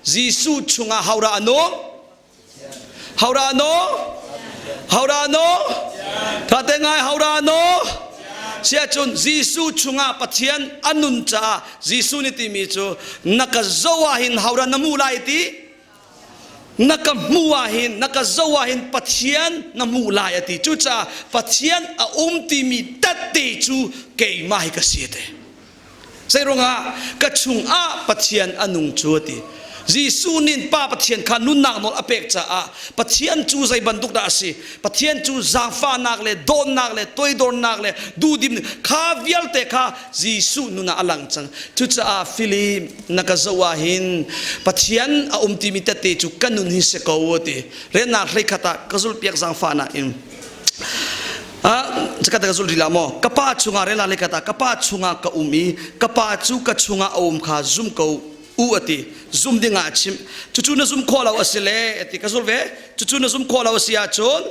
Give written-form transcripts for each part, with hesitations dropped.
Jesuh chungah hora a nung? Hora a nung? Hora a nung? Ṭhate ngai hora a nung? Siahcun Jesuh chungah Pathian a nun caah Jesuh nih timi cu na ka zoh ah hin hora na hmuh lai ti na ka hmuh ah hin na ka zoh ah hin Pathian na hmuh lai a ti. Cucaah Pathian a um timi tette cu keimah hi ka si a ti. Zeiruangah ka chungah Pathian a nung cu a ti. Jesuh nih Pa Pathian kha nunnak nawl a pek caah Pathian cu zei bantuk dah a si? Pathian cu zaangfahnak le dawtnak le toidornak le duhdim kha vialte kha Jesuh nun ah a lang cang. Cucaah Filip na ka zoh ah hin Pathian a um timi tette cu ka nun hi si ko a ti. Riannak hleikhat ah ka zulhpiak zaangfahnak in Cakhat ka zul rih la maw? Ka pa chungah rela le kata ka pa chungah ka um i ka pa cu ka chungah a um kha zum ko u a ti. Zum dingah a chimh. Cucu na zum khawh lo a si le a ti. Ka zul ve. Cucu na zum khawh lo a si ahcun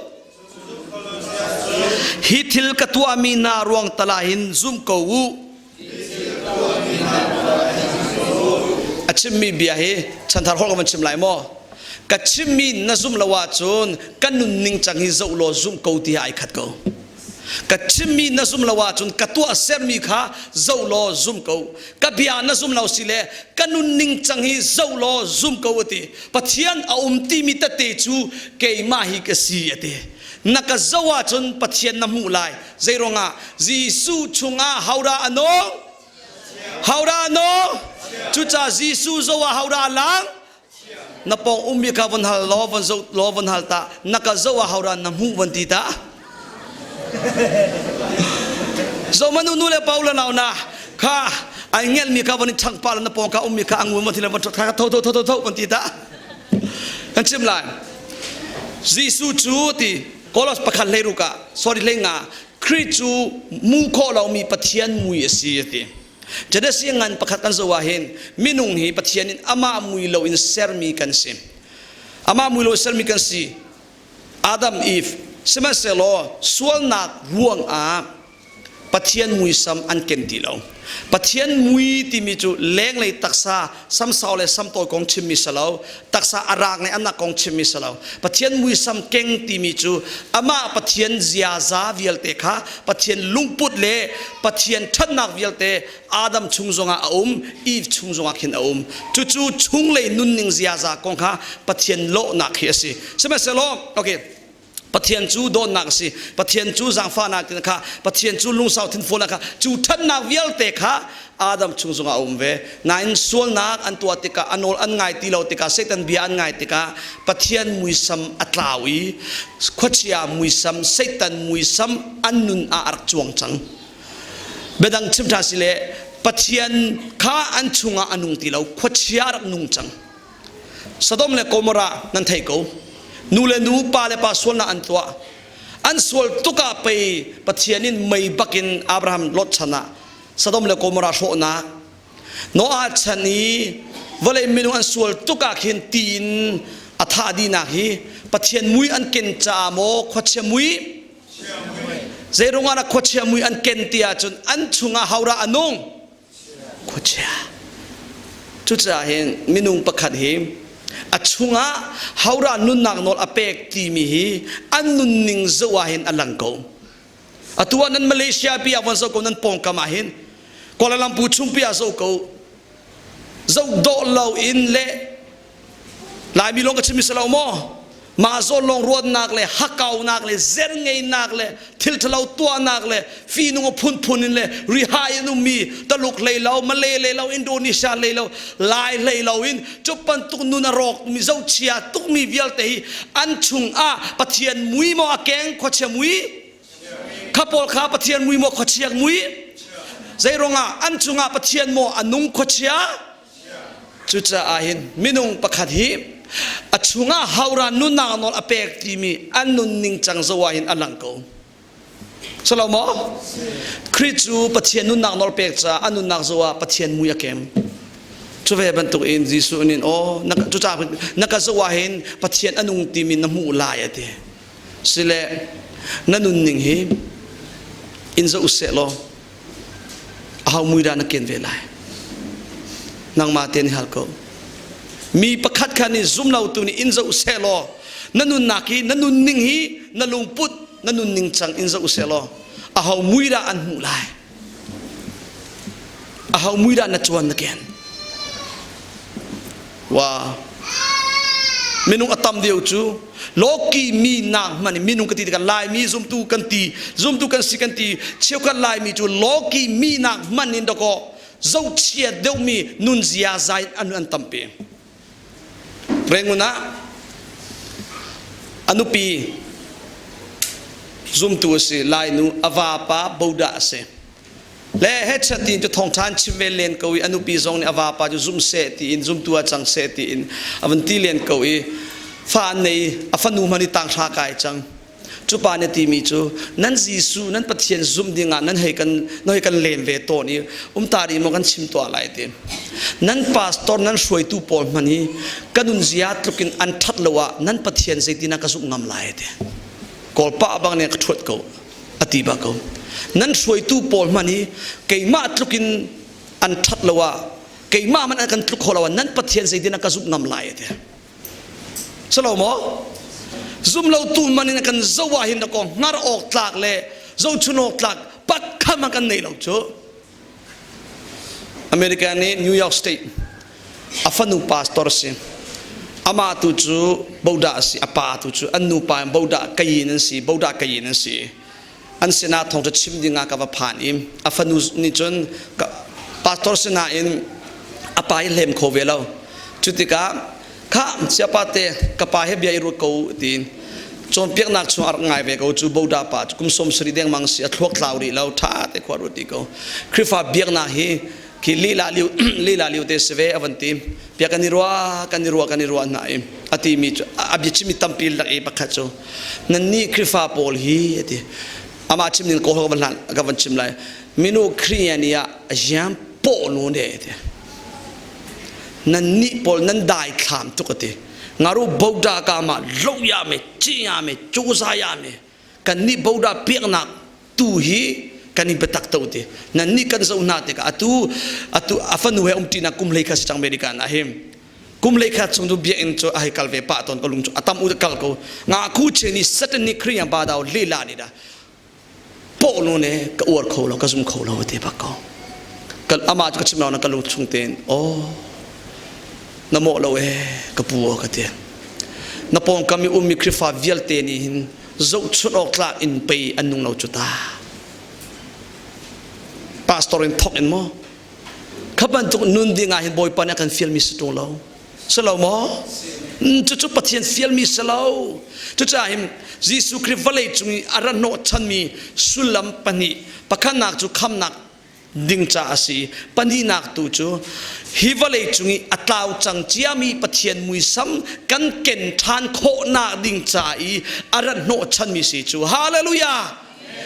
hi thil ka tuahmi hna ruang tala hin zum ko u. A chimmi bia hi chanthar holh ka van chim lai maw? Ka chimmi na zumh lo ahcun ka nunning cang hi zoh law zumh ko ti ai khat ko. Ka chimmi na zumh lo ahcun ka tuah sermi kha zoh law zum ko. Ka bia na zum lo si le ka nunning cang hi zoh law zum ko a ti. Pathian a um timi tete cu keimah hi ka si a ti. Na ka zoh ahcun Pathian na hmuh lai. Zeiruangah Jesuh chungah hodah a nung? Hodah a nung? Cucaah Jesuh zoh ah hodah a lang? Na pawng ummi kha von hal law, von zoh law, von hal ta. Na ka zoh ah hodah na hmuh von ti ta. Zohmanu nu le pa u le nau na kha ai ngelmi kha von in chang pa na pawng ka ummi kha angun von ti le von kha tho tho tho tho tho von ti ta. Kan chim lai. Jesuh cu ti Kolos pakhat hlei ruk ah sorry hlei nga Khrih cu mu khawh lomi Pathian mui a si a ti. Genesis ngan pakhat kan zoh ah hin minung hi Pathian in amah mui lo in sermi kan si. Amah mui lo in sermi kan si. Adam Eve sihmanhsehlaw sualnak ruangah Pathian muisam an ken ti lo. Pathian mui timi cu lenglei taksa samsau le samtawi kong chimmi si lo, taksa a raak le a nak kong chimmi si lo. Pathian muisam keng timi cu amah Pathian ziaza vialte kha Pathian lungput le Pathian ṭhatnak vialte Adam chung zongah a um, Eve chung zongah khin a um. Cucu chunglei nunning ziaza kong kha Pathian lawhnak hi a si. Sihmanhsehlaw, okay, Pathian cu dawtnak a si. Pathian cu zaangfahnak kha, Pathian cu lungsau thinfualnak kha, cu ṭhatnak vialte kha Adam chung zongah a um ve. Nain sualnak an tuah tikah, a nawl an ngai ti lo tikah, Satan bia an ngai tikah Pathian muisam a tlau i khuachia muisam, Satan muisam an nun ah a rak cuang cang. Biadang chim ṭha si le Pathian kha an chungah a nung ti lo, khuachia a rak nung cang. Sodom le Gomorrah nan thei ko. Nu le nu, pa le pa sualnak an tuah. An sual tuk ah pei Pathian in mei bakin Abraham Lot chan ah Sodom le Gomorrah hrawhnak Noah chan i vawlei minung an sual tuk ah khin tiin a thah dihnak hi Pathian mui an ken caah maw khuachia mui Zeirungah dah khuachia mui an ken ti ahcun an chungah hora a nung khuachia. Cucaah hin minung pakhat hi a chungah hora nunnak nawl a pek timi hi an nunning zoh ah hin a lang ko. Atu ah nan Malaysia pi ah von zoh ko nan pawngkam ah hin Kuala Lumpur chungpi ah zoh ko zoh dawh lo in le Laimi lawng ka chim si lo maw? Mah zawn lawng ruatnak le hakkaunak le zerngeinak le thil ṭhalo tuahnak le fihnung a phunphun in le rihai in ummi Taluk hlei lo, Malay hlei lo, Indonesia hlei lo, Lai hlei lo in cu bantuk nun a rawkmi zohchia tukmi vialte hi an chungah Pathian mui maw a keng khuachia mui? Kha pawl kha Pathian mui maw khuachia mui? Zeiruangah an chungah Pathian maw a nung khuachia? Cucaah hin minung pakhat hi a chungah hauran nunnak nawl a pek timi an nunning cang zoh ah hin a lang ko. Salo maw? Khrih cu Pathian nunnak nawl pek caah a nunnak zoh ah Pathian mui a kem. Cu ve bantuk in Jesuh nih aw na cucaah na ka zoh ah hin Pathian a nung timi na hmuh lai a ti. Sile na nunning hi in zoh seh law aho mui dah na ken ve lai nangmah te nih hal ko. Mi pakhat kha nih zumlotu nih in zoh seh law na nunnak hi na nunning hi na lungput na nunning cang in zoh seh law aho mui dah an hmuh lai? Aho mui dah na cuan na ken? Wa minung a tam deuh cu lawki mi nak hmanh in minung ka ti tikah Laimi zumtu kan ti zumtu kan si kan ti cheukhat Laimi cu lawki mi nak hmanh in dakaw zohchia deuhmi nunzia zai an an tampi. Rengun ah a nupi zumtu a si Lainu a vapa bodah a si. Le headset tiin cu thawngṭha an chim ve len ko i a nupi zong nih a vapa cu zum seh tiin zumtu ah cang seh tiin a van ti len ko i fa an nei a fanu hmanh i tanghra kai cang. Cu pa nih timi cu nan Jesuh nan Pathian zumh dingah nan hei kan nan hei kan len ve tawn i umta rih maw kan chim tuah lai ti. Nan pastor nan hruaitu pawl hmanh hi ka nunzia tluk in an ṭhat lo ah nan Pathian zeitin ah ka zumh ngam lai ti. Kawl pa bang nih ka ṭhuat ko a ti bak ko. Nan hruaitu pawl hmanh hi keimah tluk in an ṭhat lo ah keimah hmanh an kan tluk kho lo ah nan Pathian zeitin ah ka zumh ngam lai ti. Silo maw? Zum lo tu man in kan zo ah hin ko hngar awk tlak le zochun awk tlak pakhat kan nei lo cu. America nih New York State a fanu pastor si. Amah tu cu bodah a si, a pa tu cu an nupa in bodah kayin an si, bodah kayin an si. An sinah thawngṭha chim dingah ka va phan i a fanu nih cun pastor sinah in a pa i hlem kho ve lo. Cu tikah kha siapa te ka pa he bia i ruat ko tiin cawnpiaknak chung a rak ngai ve ko cu boda pa cu kum 70 dengmang si a thluak tlau rih lo ṭha te khua ruat ti ko Khrihfa biaknak hi khi lila liu lila liu te si ve a van ti bia kan i ruah kan i ruah kan i ruah hna i a ti mi cu a bia chimmi tampi lak i pakhat cu nannih Khrihfa pawl hi a ti amah chim ning ko ka van hlan ka van chim lai minu Khriani ah a ziam paw nu ne ti nannih pawl nan dai thlam tuk a ti ngaru boda ka ma lo ya me chi ya me chu za ya me kan nih boda piaknak tu hi kan i biatak to ti nan nih kan zoh hna tikah atu atu a fanu he umṭinak kum hlei kha si cang American ah him kum hlei kha chung cu biakinn cu a hei kal ve pah tawn ko lung cu a tam u kal ko nga khu che ni satan ni Khriya ba dao le la ni da po nu ne ka uar kho lo ka zum kho lo te bak ko kan ama cu ka chim lo na ka lung chung tein oh na mawh lo e ka pu ka ti na pawngkam i ummi Khrifa vialte nih hin zohchunh awk tlak in pei an nung lo cu ta pastor in thok in maw kha bantuk nun ding ah hin bawipa nih a kan fialmi si ṭung lo si lo maw cucu pathian fialmi si lo cucaah hin Jesuh Khrih vawlei cung i a ra hnawhchanmi sullam pahnih pakhatnak cu khamnak ding ca a si. Pahnihnak tu cu hi vawlei cung i a tlau cang ciami Pathian muisam kan ken ṭhan khawhnak ding ca i a rat hnawhchanmi si cu. Hallelujah!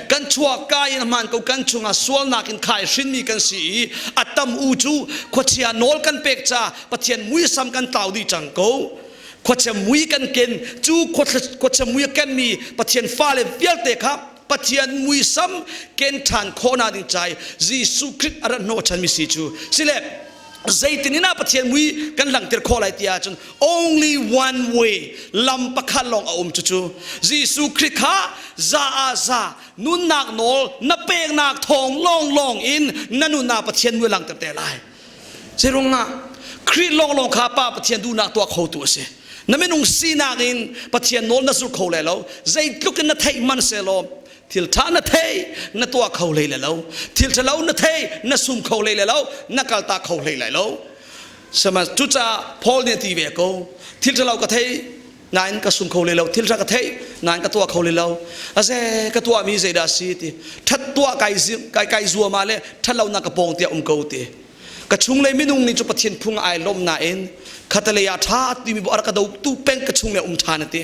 Kan chuahka in hmaan ko kan chungah sualnak in khai hrinmi kan si i a tam u cu khuachia nawl kan pek ca Pathian muisam kan tlau dih cang ko. Khuachia mui kan ken cu khuachia mui a kenmi Pathian fale vialte kha Pathian muisam ken ṭhan khawhnak ding ca i Jesuh Khrih a rat hnawhchanmi si cu sile zeitin in ah Pathian mui kan langhter khawh lai ti ahcun only one way lam pakhat lawng a um cucu Jesuh Khrih kha za ah za nunnak nawl na peknak thawng lawnglawng in na nunnak Pathian mui langhter te lai Zeirungah Khrih lawnglawng kha Pa Pathian duhnak tuah khotu a si. Na minung sinak in Pathian nawl na zul kho lai lo. Zeitluk in na theih hmanh sehlaw thil ṭha na thei na tuah kho hlei lai lo. Thil ṭhalo na thei na sum kho hlei lai lo. Na kaltak kho hlei lai lo. Sihmanhsehlaw cucaah Paul nih a ti ve ko. Thil ṭhalo ka thei nain ka sum kho hlei lo. Thil ṭha ka thei nain ka tuah kho hlei lo. Aze ka tuahmi zeidah a si ti. Ṭhat tuah kai kai kai zuam ah le ṭhatlonak ka pawng tiah um ko ti. Ka chunglei minung nih cu Pathian phung ai lawm nain khatalei ah ṭha timi bu a rak ka dotu peng ka chunglei um ṭhan a ti.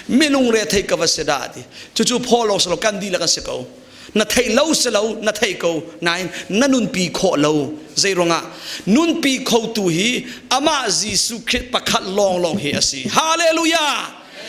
Minung re thei ka va si dah ti. Cucu Paul lawng si lo kan dihlak an si ko. Na theih lo si lo na theih ko nain na nunpi khawh lo. Zei ruangah nunpi khotu hi amah Jesuh Khrih pakhat lawnglawng hi a si. Hallelujah!